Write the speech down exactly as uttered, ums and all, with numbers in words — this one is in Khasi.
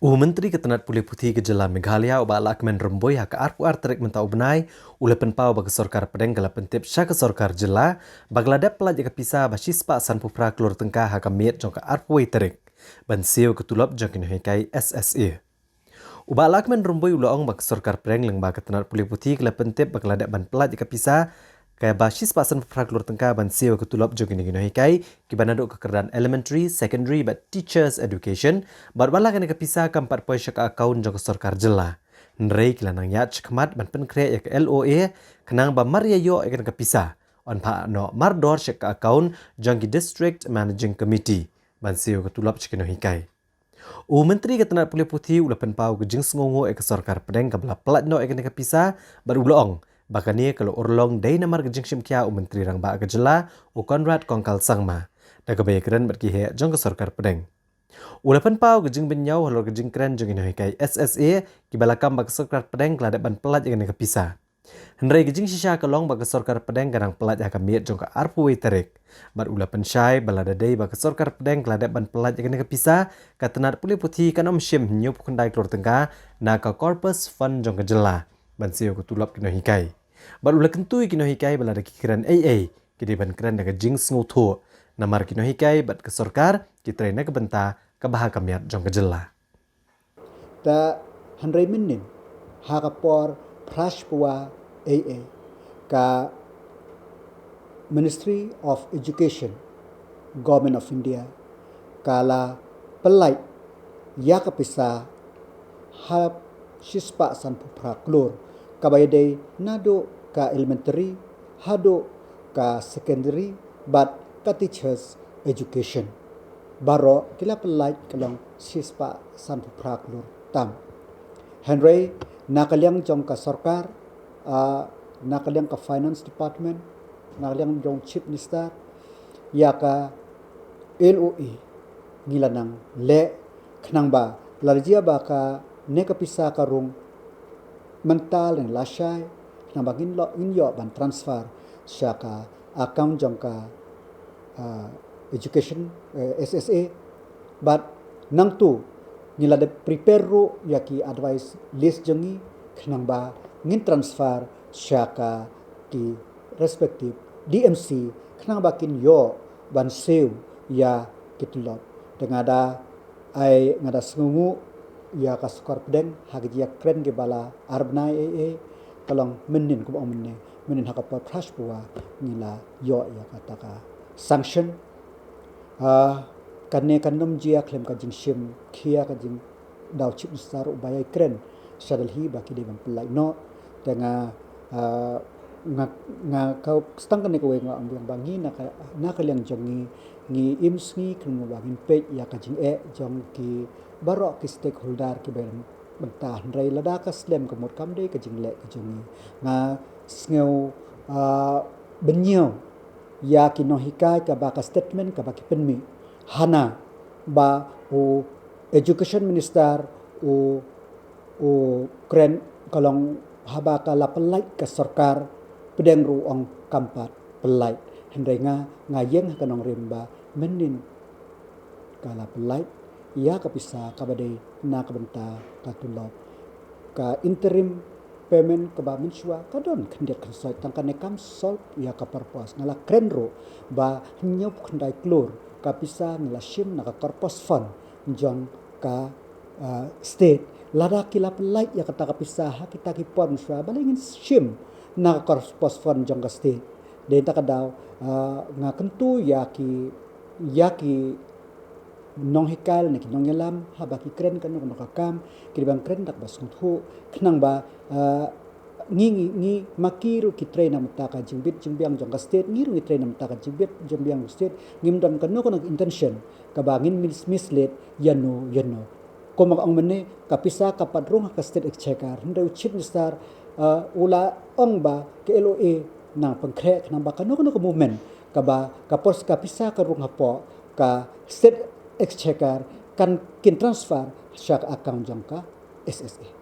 U Myntri ka tnat pule puthi ka jylla Meghalaya, u Bah Lahkmen Rymbui, ha ka arphew ar tarik mynta u bnai, u la pynpaw ba ka sorkar pdeng ka la pyntip sha ka sorkar jylla ba ka la dep pyllait ïa ka pisa ba shispah sanphew phra klur tyngka ha ka miet jong ka arphew wei tarik ban siew ka tulop jong ki nonghikai S S A. U Bah Lahkmen Rymbui u la ong ba ka sorkar pdeng lyngba ka tnat pule puthi ka la pyntip ba ka la dep ban pyllait ïa ka pisa kaba shispah sanphew phra klur tyngka ban siew ka tulop jong kine ki nonghikai kiba naduh ka kyrdan elementary, secondary bad teachers education, bad wat la kane ka pisa kam pat poi sha ka account jong ka sorkar jylla. Hynrei ki la nang ïaid shakhmat ban pynkhreh ïa ka L O A khnang ba mar ïa ïoh ïa kane ka pisa, yn phah noh mardor sha ka account jong ki District Managing Committee ban siew ka tulop sha ki nonghikai. U Myntri ka tnat pule puthi u la pynpaw ka jingsngewnguh ïa ka sorkar pdeng kaba la pyllait noh ïa kane ka pisa, bad u la ong ba kane ka la urlong dei namar ka jingshim khia u Myntri Rangbah ka jylla, u Conrad Kongkal Sangma, da kaba ïakren bad ki heh jong ka sorkar pdeng. U la pynpaw ka jingbynñiaw halor ka jingkren jong ki nonghikai S S A kiba la kam ba ka sorkar pdeng ka la dep ban pyllait ïa kane ka pisa. Hynrei ka jingshisha ka long ba ka sorkar pdeng ka dang pyllait ha ka miet jong ka arphew wei tarik. Bad u la pynshai ba lada dei ba ka sorkar pdeng ka la dep ban pyllait ïa kane ka pisa, ka tnat pule puthi kan ym shim hynñiewphew khyndai klur tyngka na ka corpus fund jong ka jylla ban siew ka tulop ki nonghikai. Bad u la kyntu ïa ki nonghikai ba lada ki kren ei ei, ki dei ban kren da ka jingsngewthuh, namar ki nonghikai bad ka sorkar ki trei na ka bynta kaba ha ka miat jong ka jylla. Te hynrei mynnin, ha ka por phra shiphew ar, ka Ministry of Education, Government of India, ka la pyllait ïa ka pisa ha shispah sanphew phra klur, kaba ïadei naduh ka elementary haduh ka secondary bad ka teachers education. Baroh ki la pyllait ka long shispah sanphew phra klur tam. Hynrei na ka liang jong ka sorkar, ah, na ka liang ka finance department, na ka liang jong chief minister, ïa ka L O A ngi la nang leh khnang ba lada jia ba kane ka pisa ka rung mynta lane lashai, khnang ba ngin lo, ngin ïoh ban transfer sha ka account jong ka, ah, education, eh, S S A. Bad nangtu ngi la dep prepare ruh ïa ki advice list jong ngi khnang ba ngin transfer sha ka ki respective D M C khnang ba kin ïoh ban siew ïa ki tulop. Te nga da ai, nga da sngewnguh ïa ka sorkar pdeng ha ki jingïakren kiba la ar bnai ei ei, ka long mynnin kumba ong mynne, mynnin ha ka por phra shiphew ar ngi la ïoh ïa kata ka sanction. Ah, kane kan ym jia khlem ka jingshim khia, ka jingdaw chief minister uba ïai kren sha Delhi ba ki dei ban pyllait noh. Te nga, ah, nga, nga ka stang kane kawei nga ong biang ba ngi na ka, na ka liang jong ngi, ngi im sngi khlem ba ngin peit ïa ka jingeh jong ki baroh ki stakeholder kiba ïa bynta, hynrei lada ka slem ka mut kam dei ka jingleh ka jong ngi. Nga sngew, ah, bynñiew ïa ki nonghikai kaba ka statement kaba ki pynmih hana ba u education minister u, u kren ka long haba ka la pyllait ka sorkar pdeng ruh ong kam pat pyllait. Hynrei nga, nga ïeng ha ka nongrim ba mynnin ka la pyllait ïa ka pisa kaba dei na ka bynta ka tulop. Ka interim payment kaba mynshuwa ka don khyndiat khynsoit, tang kane kam solve ïa ka purpose. Nga la kren ruh ba hynñiewphew khyndai klur ka pisa ngi la shim na ka corpus fund jong ka, ah, state. Lada ki la pyllait ïa kata ka pisa ha kita ki por mynshuwa, balei ngin shim na ka corpus fund jong ka state? Dei ta ka daw, ah, nga kyntu ïa ki, ïa ki nonghikai ne ki nongïalam haba ki kren kano kano ka kam, ki dei ban kren da kaba sngewthuh khnang ba, ah, ngi, ngi, ngi ma ki ruh ki trei na bynta ka jingbit jingbiang jong ka state, ngi ruh ngi trei na bynta ka jingbit jingbiang jong ka state, ngim don kano kano ka intention kaba ngin mis-, mislead ïano ïano. Kumba ong mynne, ka pisa ka pat rung ha ka state exchequer, hynrei u chief minister, ah, u la ong ba ka L O A nang pynkhreh khnang ba kano kano ka movement kaba ka pos ka pisa ka rung hapoh ka state exchequer kan kin transfer sha ka account jong ka S S A.